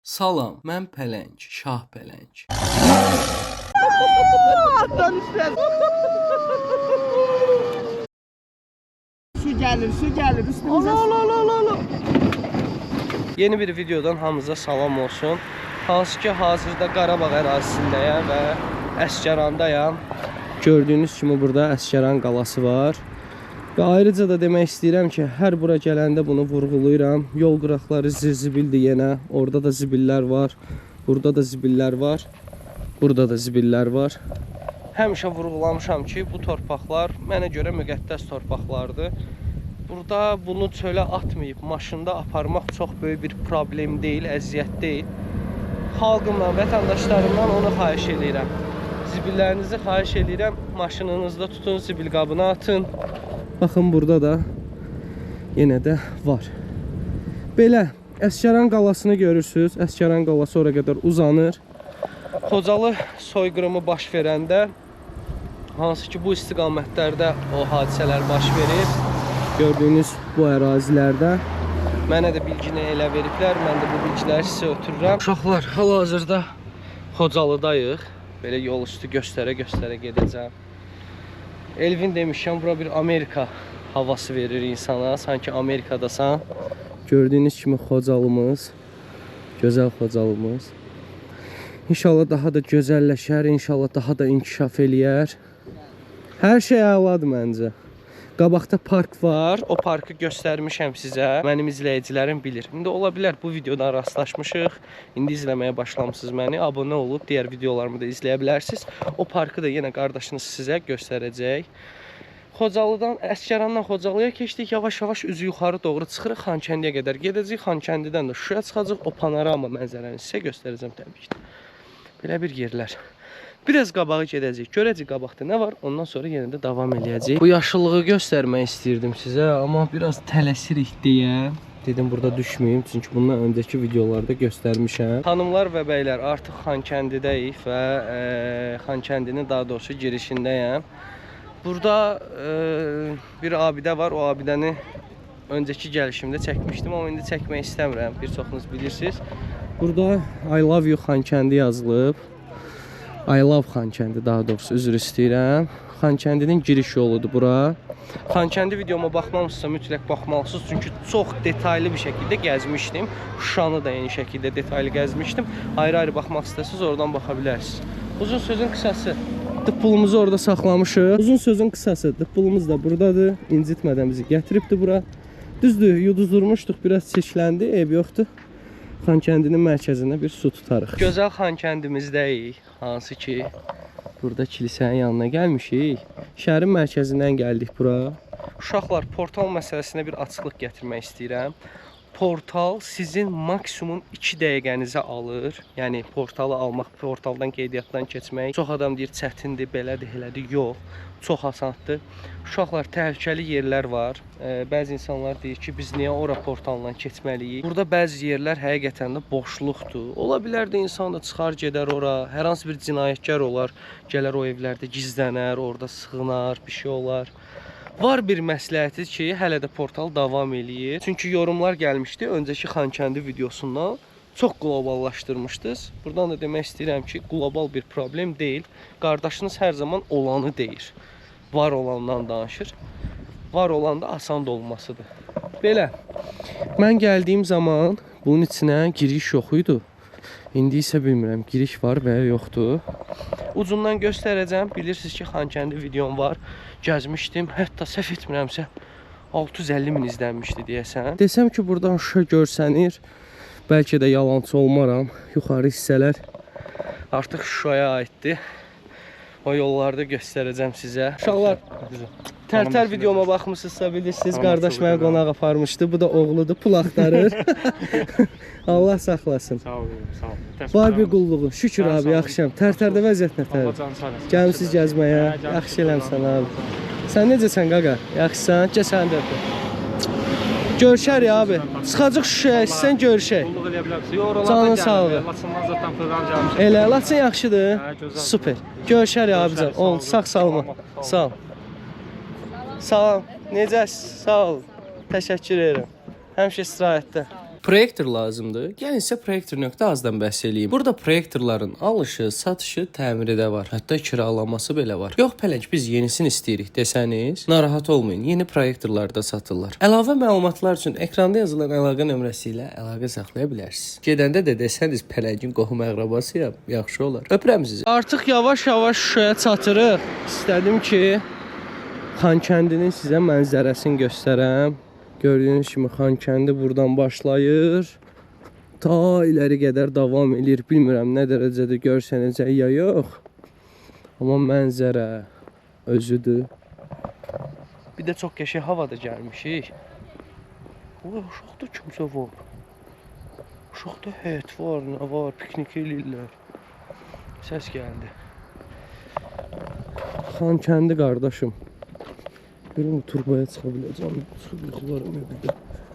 Salam, mən Pələng, Şah Pələng. Su gəlir, su gəlir üstümüzə. Yeni bir videodan hamınıza salam olsun. Hansı ki hazırda Qarabağ ərazisindəyəm və Əsgərandayam. Gördüyünüz kimi burada Əsgəran qalası var. Və ayrıca da demək istəyirəm ki, hər bura gələndə bunu vurğulayıram. Yol qıraqları zirzibildir yenə. Orada da zibillər var. Burada da zibillər var. Burada da zibillər var. Həmişə vurğulamışam ki, bu torpaqlar mənə görə müqəddəs torpaqlardır. Burada bunu çölə atmayıb maşında aparmaq çox böyük bir problem deyil, əziyyət deyil. Xalqımdan, vətəndaşlarımdan onu xahiş eləyirəm. Zibillərinizi xahiş eləyirəm, maşınınızda tutun, zibil qabına atın. Baxın burada da yenə də var. Belə Əsgəran qalasını görürsüz. Əsgəran qalası ora qədər uzanır. Xocalı soyqırımı baş verəndə hansı ki bu istiqamətlərdə o hadisələr baş verib. Gördüyünüz bu ərazilərdə mənə də bilgini elə veriblər. Mən də bu bilgiləri sizə ötürürəm. Uşaqlar, hal-hazırda Xocalıdayıq. Belə yol üstü göstərə-göstərə gedəcəm. Elvin demişəm, bura bir Amerika havası verir insana. Sanki Amerikadasan. Gördüyünüz kimi Xocalımız, gözəl Xocalımız. İnşallah daha da gözəlləşər, inşallah daha da inkişaf eləyər. Hər şey əladır məncə. Qabaqda park var. O parkı göstərmişəm sizə. Mənim izləyicilərim bilir. İndi ola bilər bu videodan rastlaşmışıq. İndi izləməyə başlamısınız məni. Abunə olub digər videolarımı da izləyə bilərsiniz. O parkı da yenə qardaşınız sizə göstərəcək. Xocalıdan, Əsgərandan Xocalıya keçdik. Yavaş-yavaş üzü yuxarı doğru çıxırıq. Xankəndiyə qədər gedəcəyik. Xankəndidən də Şuşaya çıxacağıq. O panorama mənzərəni sizə göstərəcəm təbii ki də. Belə bir yerlər. Biraz qabağa gedəcəyik. Görəcəyik qabaqda nə var. Ondan sonra yenə də davam eləyəcəyik. Bu yaşıllığı göstərmək istəyirdim sizə, amma biraz tələsirik deyə dedim burada düşməyim, çünki bundan öncəki videolarda göstərmişəm. Xanımlar və bəylər, artıq Xankəndidəyik və Xankəndinin daha doğrusu girişindəyəm. Burada bir abidə var. O abidəni öncəki gəlişimdə çəkmişdim, amma indi çəkmək istəmirəm. Bir çoxunuz bilirsiniz. Burada I love you Xankəndi yazılıb. I love Xankəndi daha doğrusu, üzr istəyirəm. Xankəndinin giriş yoludur bura. Xankəndi videoma baxmamısınızsa mütləq baxmalısınız. Çünki çox detaylı bir şəkildə gəzmişdim. Şuşanı da eyni şəkildə detaylı gəzmişdim. Ayrı-ayrı baxmaq istəsəniz oradan baxa bilərsiniz. Uzun sözün qısası, pulumuzu orada saxlamışıq. Uzun sözün qısası, pulumuz da buradadır. İncitmədən bizi gətiribdi bura. Düzdür, yuduzdurmuşduq, biraz çirkləndi, eyb yoxdur. Xankəndinin mərkəzində bir su tutarıq. Gözəl Xankəndimizdəyik, hansı ki burada kilsənin yanına gəlmişik. Şəhərin mərkəzindən gəldik bura. Uşaqlar, portal məsələsinə bir açıqlıq gətirmək istəyirəm. Portal sizin maksimum 2 dəqiqənizi alır. Yəni portalı almaq, portaldan qeydiyyatdan keçmək. Çox adam deyir çətindir, belədir, elədir. Yox, çox asandır. Uşaqlar, təhlükəli yerlər var. Bəzi insanlar deyir ki, biz niyə ora portalla keçməliyik? Burada bəzi yerlər həqiqətən də boşluqdur. Ola bilər də insan da çıxar gedər ora, hər hansı bir cinayətkar olar, gələr o evlərdə gizlənər, orada sığınar, bir şey olar. Var bir məsləhəti ki, hələ də portal davam eləyir. Çünki yorumlar gəlmişdi öncəki Xankəndi videosundan. Çox qloballaşdırmışdınız. Buradan da demək istəyirəm ki, qlobal bir problem deyil. Qardaşınız hər zaman olanı deyir. Var olandan danışır. Var olan da asan da olmasıdır. Belə. Mən gəldiyim zaman bunun içinə giriş yox idi. İndi isə bilmirəm, giriş var və ya yoxdur. Ucundan göstərəcəm. Bilirsiniz ki, Xankəndi videom var. Gəzmişdim. Hətta səhv etmirəmsə 650 min izlənmişdi deyəsən. Desəm ki, buradan Şuşa görsənir. Bəlkə də yalançı olmaram. Yuxarı hissələr artıq Şuşaya aiddir. O yollarda göstərəcəm sizə. Uşaqlar, Tərtər videoma baxmısınızsa bilirsiniz, qardaş mənə qonaq aparmışdı. Bu da oğludur, pul axtarır. Allah saxlasın. Sağ olun, sağ olun. Təşəkkür Var bir edirəm. qulluğun. Şükür Sağ abi, olun. yaxşıyam. Tərtərdə vəziyyət Allah nətərdir? canı sağ eləsin. Gəlmisiz gəzməyə. Hə, gəlmişik. Yaxşı eləmsən abi. Sən necəsən qaqa? Yaxşısan? Gəl səni də öpüm. Görüşərik abi. Çıxacaq Şuşaya, istəsən görüşək. Qulluq eləyə bilərsiniz. Yox, oralardan Canın gəlməm. sağlığı. Laçından zaten fırlan gəlmişəm. Elə, Laçın yaxşıdır. Hə, gözəl. Super. Görüşərik abican. Görüşərik, sağ Oldu, olun. sağ salamat. Sağ Sağ ol. Salam. Necəsiz? Sağ ol. Təşəkkür edirəm. Həmişə istirahətdə. Proyektor lazımdır. Gəlin sizə proyektor.az-dan bəhs eləyim. Burada proyektorların alışı, satışı, təmiri də var. Hətta kiralaması belə var. Yox pələng, biz yenisini istəyirik desəniz, narahat olmayın. Yeni proyektorlar da satırlar. Əlavə məlumatlar üçün ekranda yazılan əlaqə nömrəsi ilə əlaqə saxlaya bilərsiniz. Gedəndə də desəniz pələngin qohum əqrəbasıyam, yaxşı olar. Öpürəm sizi. Artıq yavaş-yavaş Şuşaya çatırıq. İstədim ki, Xankəndinin sizə mənzərəsini göstərəm. Gördüyünüz kimi Xankəndi buradan başlayır. Ta iləri qədər davam eləyir. Bilmirəm nə dərəcədə görsənəcək ya yox. Amma mənzərə özüdür. Bir də çox qəşəng havada gəlmişik. Oy, uşaqda kimsə var. Uşaqda həyət var, nə var, piknik eləyirlər. Səs gəldi. Xankəndi qardaşım. Görüm turbaya çıxa biləcəm. Çıxıb yuxularım ya bir də.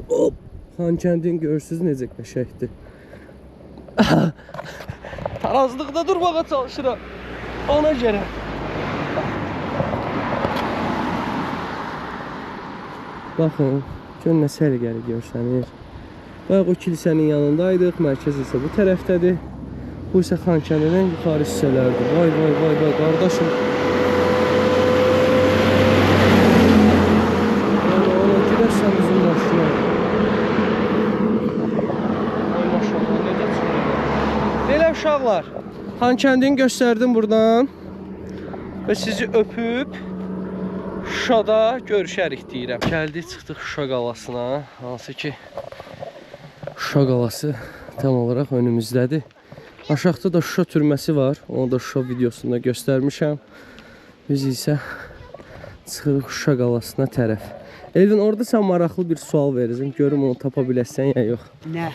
Hop! Xankəndini görürsüz necə qəşəngdir. Tarazlıqda durmağa çalışıram. Ona görə. Baxın, gör nə səliqəli görsənir. Bayaq o kilsənin yanındaydıq, mərkəz isə bu tərəfdədir. Bu isə Xankəndinin yuxarı hissələrdir. Vay vay vay vay qardaşım. Ona ona girərsən bizim maşına. Ay maşallah necə çıxırlar. Belə uşaqlar, Xankəndini göstərdim buradan və sizi öpüb Şuşada görüşərik deyirəm. Gəldik, çıxdıq Şuşa qalasına. Hansı ki Şuşa qalası tam olaraq önümüzdədir. Aşağıda da Şuşa türməsi var. Onu da Şuşa videosunda göstərmişəm. Biz isə çıxırıq Şuşa qalasına tərəf. Elvin, orada sən maraqlı bir sual verəcəm. Görüm onu tapa biləsən ya yox. Nə?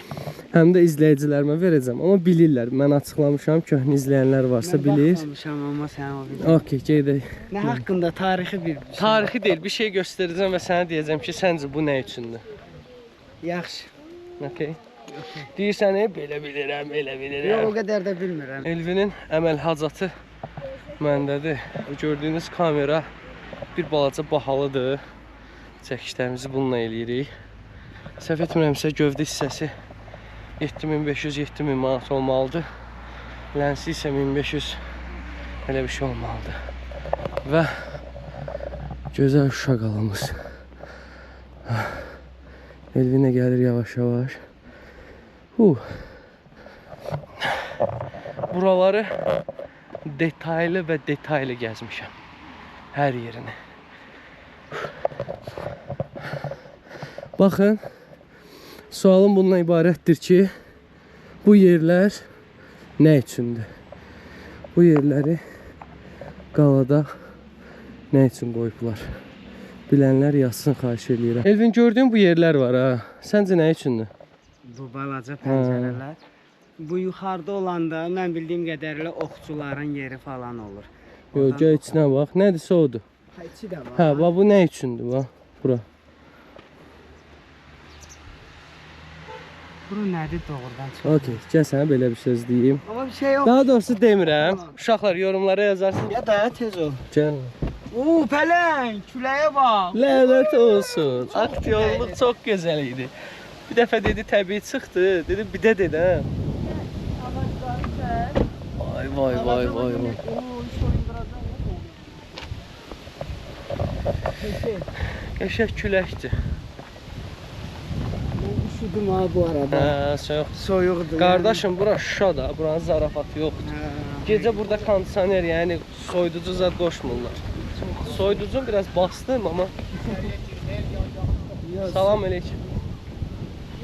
Həm də izləyicilərimə verəcəm. Amma bilirlər. Mən açıqlamışam. Köhnə izləyənlər varsa Mən bilir. baxmamışam amma sən o bilir. Okey, gedək. Nə haqqında tarixi bir şey. Tarixi deyil, bir şey göstərəcəm və sənə deyəcəm ki, səncə bu nə üçündür? Yaxşı. Okey. Deyirsən, belə bilirəm, elə bilirəm. Yox, o qədər də bilmirəm. Elvinin əməl hacatı məndədir. O gördüyünüz kamera bir balaca bahalıdır. Çəkişlərimizi bununla eləyirik. Səhv etmirəmsə gövdə hissəsi 7500-7000 manat olmalıdır. Lənsi isə 1500 elə bir şey olmalıdır. Və gözəl Şuşa qalamız. Elvinə gəlir yavaş-yavaş. Buraları detaylı və detaylı gəzmişəm. Hər yerini. Baxın, sualım bundan ibarətdir ki, bu yerlər nə üçündür? Bu yerləri qalada nə üçün qoyublar? Bilənlər yazsın, xahiş eləyirəm. Elvin, gördüyün bu yerlər var ha. Səncə nə üçündür? Bu balaca pəncərələr. Bu yuxarıda olanda mən bildiyim qədərilə oxçuların yeri falan olur. Yox, gəl içinə bax. Nədirsə odur. Ha, içi də var. Hə, bax bu nə üçündür bax? Bura. Bura nədir doğrudan çıxır? Okey, gəl sənə belə bir söz deyim. Amma bir şey yox. Daha doğrusu demirəm. Uşaqlar yorumlara yazarsınız. Ya da tez ol. Gəl. Oo, pələng, küləyə bax. Lənət olsun. Aktyorluq çox gözəl idi. Bir dəfə dedi təbii çıxdı. Dedi bir də dedi hə. Vay vay vay vay vay. Qəşəng küləkdir. Üşüdüm ha bu arada. Hə, soyuq. Soyuqdur. Qardaşım, bura Şuşadır, buranın zarafatı yoxdur. Hə. Gecə burada kondisioner, yəni soyuducu zad qoşmurlar. Soyuducunu biraz bastım amma. Salam əleykum.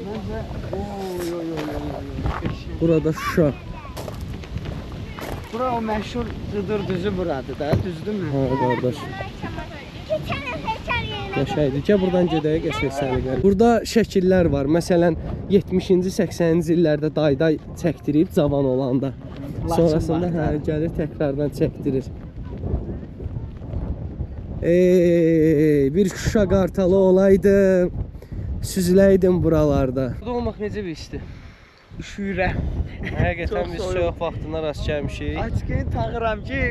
Məncə oy oy oy oy oy. Burada Şuşa. Bura o məşhur cıdır düzü buradır da, düzdürmü? Hə, qardaş. Keçən il heykel yerine Qəşəngdir. Gəl buradan gedək, qəşəng səliqəli. Burada şəkillər var. Məsələn, 70-ci, 80-ci illərdə dayday çəkdirib cavan olanda. Laçın Sonrasında vaxtı. hə gəlir təkrardan çəkdirir. Ey, bir Şuşa qartalı olaydım, süzüləydim buralarda. Burada olmaq necə bir hissdir? Üşüyürəm. Həqiqətən Çox biz soyuq. soyuq vaxtına rast gəlmişik. Açqını taxıram ki,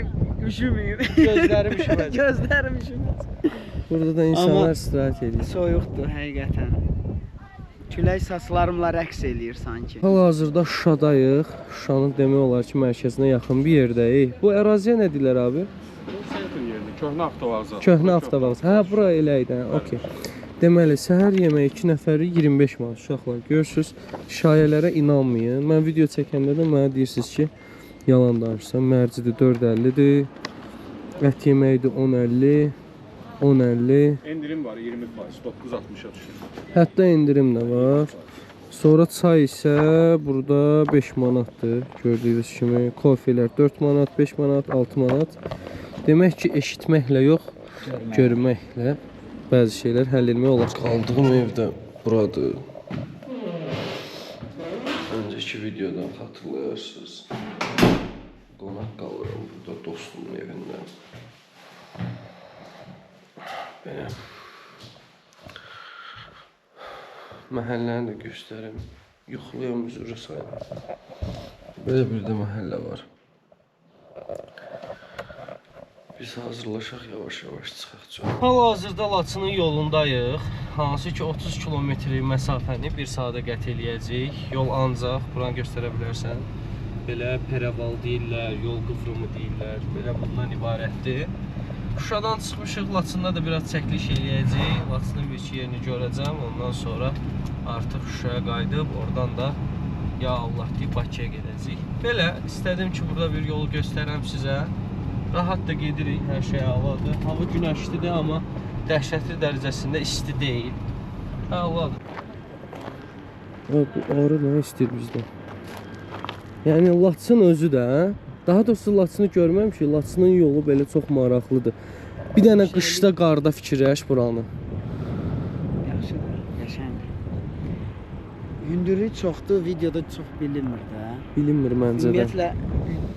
üşüməyim. Gözlərim üşümədi. Gözlərim üşüməsin. Burada da insanlar Amma- istirahət edir. Soyuqdur həqiqətən. Külək saçlarımla rəqs eləyir sanki. Hal-hazırda Şuşadayıq. Şuşanın demək olar ki, mərkəzinə yaxın bir yerdəyik. Bu əraziyə nə deyirlər abi? Bu sentr yeridir, köhnə avtovağzal. Köhnə avtovağzal. Hə, bura elə idi. Hə, okey. Deməli, səhər yeməyi 2 nəfəri 25 manat uşaqlar. Görürsüz, şayələrə inanmayın. Mən video çəkəndə də mənə deyirsiniz ki, yalan danışırsan. Mərcidir 4.50-dir. Ət yeməyidir 10.50. 10.50. Endirim var 20%, 9.60-a düşür. Hətta endirim də var. Sonra çay isə burada 5 manatdır. Gördüyünüz kimi kofelər 4 manat, 5 manat, 6 manat. Demək ki, eşitməklə yox, görməklə bəzi şeylər həll etmək olar. Qaldığım evdə buradır. Öncəki videodan xatırlayarsınız. Qonaq qalıram burada dostumun evində. Belə. Məhəlləni də göstərim. Yuxluyam üzrə sayım. Belə bir də məhəllə var. Biz hazırlaşaq, yavaş-yavaş çıxaq çox. Hal-hazırda Laçının yolundayıq. Hansı ki 30 kilometr məsafəni 1 saata qət eləyəcəyik. Yol ancaq, buranı göstərə bilərsən. Belə pereval deyirlər, yol qıvrımı deyirlər. Belə bundan ibarətdir. Şuşadan çıxmışıq, Laçında da biraz çəkiliş eləyəcəyik. Laçının bir iki yerini görəcəm. Ondan sonra artıq Şuşaya qayıdıb, oradan da ya Allah deyib Bakıya gedəcəyik. Belə istədim ki, burada bir yol göstərəm sizə. Rahat da gedirik, hər şey əladır. Hava günəşlidir, amma dəhşətli dərəcəsində isti deyil. Əladır. Bu arı nə istəyir bizdən? Yəni Laçın özü də, daha doğrusu Laçını görməmişik. Laçının yolu belə çox maraqlıdır. Bir dənə qışda, qarda fikirləş buranı. Yaxşıdır, qəşəngdir. Hündürlük çoxdur, videoda çox bilinmir də. Bilinmir məncə də. Ümumiyyətlə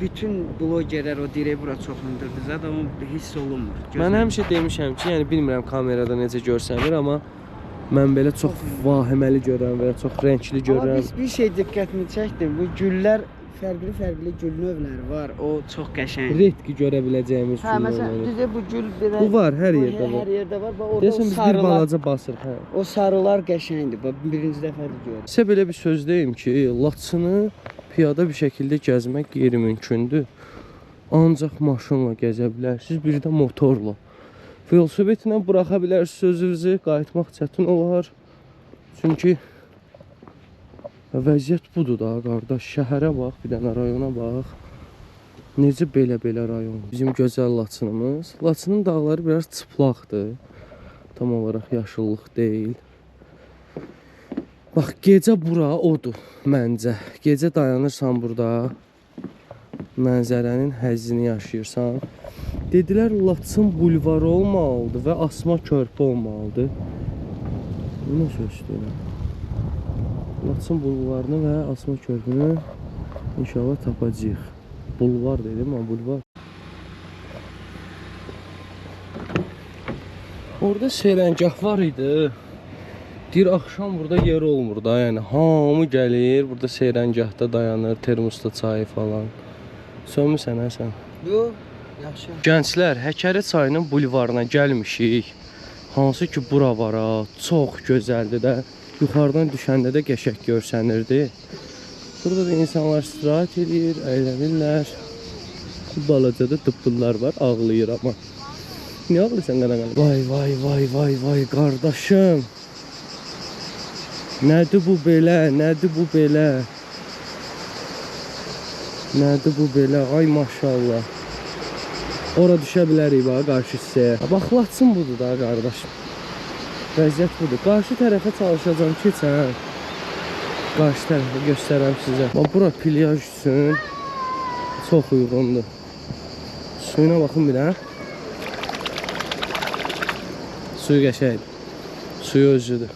bütün blogerlər o deyir bura çox hündürdür zət, amma hiss olunmur. Mən həmişə demişəm ki, yəni bilmirəm kamerada necə görsənir, amma mən belə çox vahiməli görürəm və ya çox rəngli Amma görürəm. biz bir şey diqqətimi çəkdi. Bu güllər fərqli-fərqli gül növləri var. O çox qəşəngdir. Redki görə biləcəyimiz Hə, məsələn, güllər. düzdür bu gül belə Bu var, hər bu yerdə var. Hər yerdə var. Bax orada Deyəsən o biz bir sarılar, balaca basırıq, hə. o sarılar qəşəngdir. Bax birinci dəfədir görürəm. Sizə belə bir söz deyim ki, Laçını piyada bir şəkildə gəzmək qeyri-mümkündür. Ancaq maşınla gəzə bilərsiniz, bir də motorla. Velosipedlə buraxa bilərsiniz özünüzü, qayıtmaq çətin olar. Çünki vəziyyət budur da qardaş. Şəhərə bax, bir dənə rayona bax. Necə belə-belə rayon. Bizim gözəl Laçınımız. Laçının dağları biraz çıplaqdır. Tam olaraq yaşıllıq deyil. Bax, gecə bura odur məncə. Gecə dayanırsan burada, mənzərənin həzzini yaşayırsan. Dedilər Laçın bulvarı olmalıdır və asma körpü olmalıdır. Bu nə söz deyirəm? Laçın bulvarını və asma körpünü inşallah tapacağıq. Bulvar dedim, amma bulvar. Orada seyrəngah var idi. Deyir, axşam burada yer olmur da, yəni hamı gəlir, burada seyrəngahda dayanır, termosda çayı falan. Sönmüsən hə sən? Yox, yaxşı. Gənclər, Həkəri çayının bulvarına gəlmişik. Hansı ki bura var ha, çox gözəldir də. Yuxarıdan düşəndə də qəşəng görsənirdi. Burada da insanlar istirahət edir, əylənirlər. Bu balaca da tıppıllar var, ağlayır amma. Niyə ağlayırsan qana qana? Vay vay vay vay vay qardaşım. Nədir bu belə? Nədir bu belə? Nədir bu belə? Ay maşallah. Ora düşə bilərik bax qarşı hissəyə. Bax Laçın budur da qardaşım. Vəziyyət budur. Qarşı tərəfə çalışacağam keçən. Qarşı tərəfə göstərəm sizə. Bax bura plyaj üçün çox uyğundur. Suyuna baxın bir də. Suyu qəşəngdir. Suyu özüdür.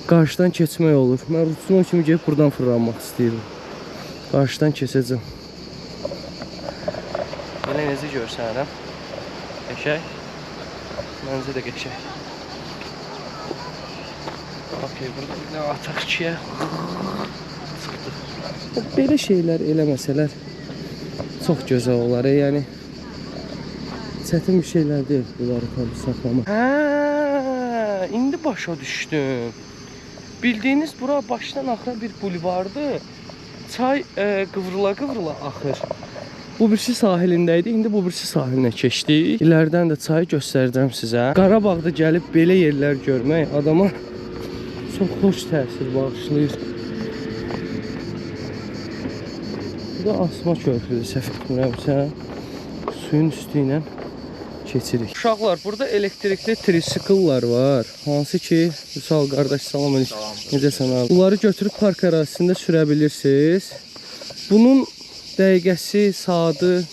Qarşıdan keçmək olur. Mən rutin kimi gedib buradan fırlanmaq istəyirəm. Qarşıdan keçəcəm. Belə necə görsənirəm? Qəşəng. Məncə də qəşəng. Okey, burada bir dənə ataq ikiyə. Çıxdıq. Belə şeylər eləməsələr çox gözəl olar. Yəni çətin bir şeylər deyil bunları təmiz saxlamaq. Hə, indi İndi başa düşdüm. Bildiyiniz bura başdan axıra bir bulvardır. Çay qıvrıla-qıvrıla axır. Bu birisi sahilindəydi. İndi bu birisi sahilinə keçdik. İlərdən də çayı göstərəcəm sizə. Qarabağda gəlib belə yerlər görmək adama çox xoş təsir bağışlayır. Bu da asma körpüdür, səhv etmirəmsə. Suyun üstü ilə keçirik. Uşaqlar, burada elektrikli trisikllar var. Hansı ki, Vüsal qardaş, salam əleykum. Necəsən abi? Bunları götürüb park ərazisində sürə bilirsiniz. Bunun dəqiqəsi, saatı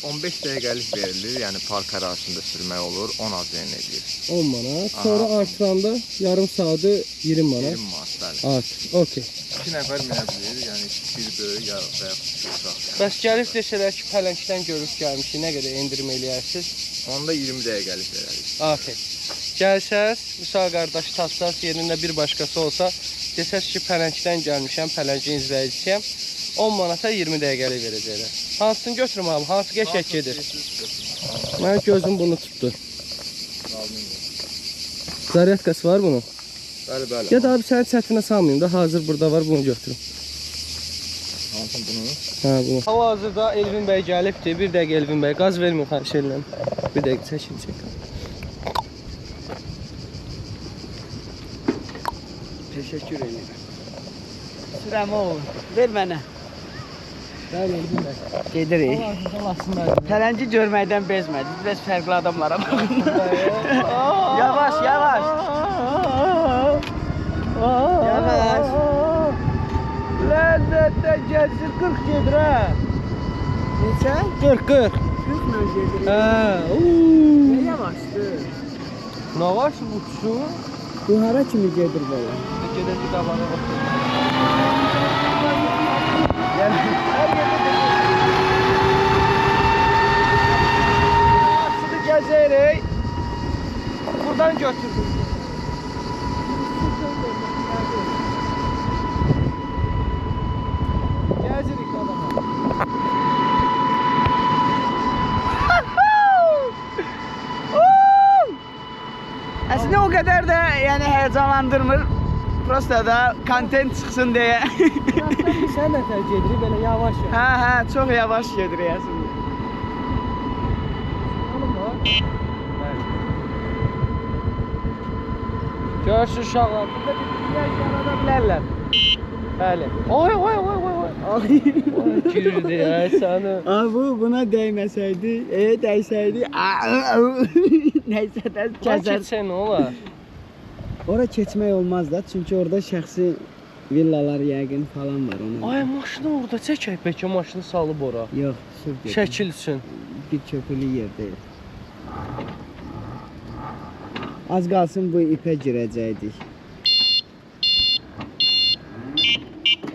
15 dəqiqəlik verilir, yəni park ərazisində sürmək olur, 10 AZN eləyir. 10 manat. Sonra artıranda yarım saatı 20 manat. 20 manat, bəli. Art. Okey. 2 nəfər minə bilir, yəni bir böyük ya və yaxud iki uşaq. Yəni. Bəs gəlib desələr ki, pələngdən görüb gəlmişik, nə qədər endirim eləyərsiniz? Onda 20 dəqiqəlik verərik. Okey. Gəlsəz, Vüsal qardaşı tapsaz, yerində bir başqası olsa, desəz ki, pələngdən gəlmişəm, pələngin izləyicisiyəm, 10 manata 20 dəqiqəlik verəcəklər. Hansını götürüm abi, hansı qəşəng gedir? Mənim gözüm bunu tutdu. Zaryadkası var bunun. Bəli, bəli. Ya da abi səni çətinə salmayayım da, hazır burada var, bunu götürüm. Hansını bunu? Hə, bunu. Hal-hazırda Elvin bəy gəlibdi. Bir dəqiqə Elvin bəy, qaz vermir, xahiş edirəm. Bir dəqiqə çəkin, çəkin. Təşəkkür edirəm. Sürəm oğlum, ver mənə. Bəli, Elvin bəy. Gedirik. Hal-hazırda Laçındayım. Pələngi görməkdən bezmədi. Biraz fərqli adamlara baxın. Yavaş, yavaş. Yavaş. Ləzzətdə gəlsin 40 gedir ha. Neçə? 40 40. 40 mən gedirik. Hə. Uuu. Nə yavaşdır? Nə var ki bu su? Bu hara kimi gedir belə? Gedək bir qabağa bax. Yəni Hər yerdə Laçını gəzərik. Buradan götürdüm. Gəzirik adama. Əslində o qədər də yəni həyəcanlandırmır. Prosta da kontent çıxsın deyə. Sən nətər gedirik belə yavaş yavaş. Hə, hə, çox yavaş gedirik əslində. Görürsün uşaqlar, burada bir plaj yarada bilərlər. Bəli. Oy oy oy oy oy. Oy girdi ya səni. Aa, bu buna dəyməsəydi, dəysəydi, nəysə də Kəsər. kəsər. Keçsə nə olar? Ora keçmək olmaz da, çünki orada şəxsi villalar yəqin falan var ona. Ay maşını orada çəkək bəlkə maşını salıb ora. Yox, sür gedir. Şəkil üçün. Bir köpüklü yer deyil. Az qalsın bu ipə girəcəkdik.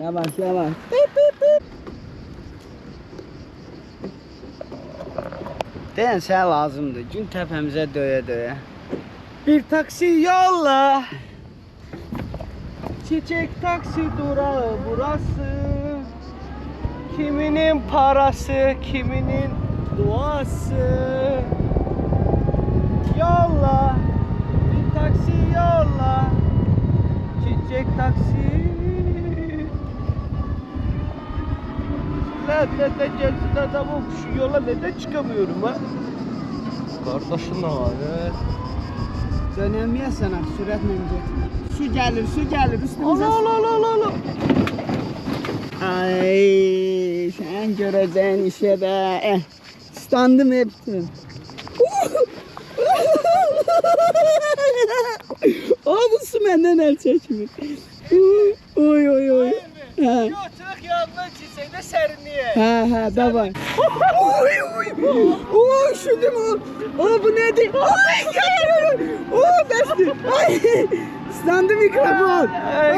Yavaş, yavaş. Pip, pip, pip. Deyən sənə lazımdır. Gün təpəmizə döyə-döyə. Bir taksi yolla. Çiçek taksi durağı burası. Kiminin parası, kiminin duası. Yolla. Bir taksi yolla. Çiçek taksi. Neden gelsin adamım şu yola neden çıkamıyorum ha? Kardeşim ne var? Dönəməyəsən axı, sürətlə getmə. Su gəlir, su gəlir üstümüzə. Allah Allah Allah Allah. Ay, sən görəcəyin işə də. İstandım hepsini. O bu su məndən əl çəkmir. Oy oy oy. Hə. Götürük yanından çiçək də sərinliyə. Hə, hə, davay. Oy oy. Oy, üşüdüm o. O bu nədir? Ay, gəlir. O bəsdir. Ay. İslandı mikrofon. Ay.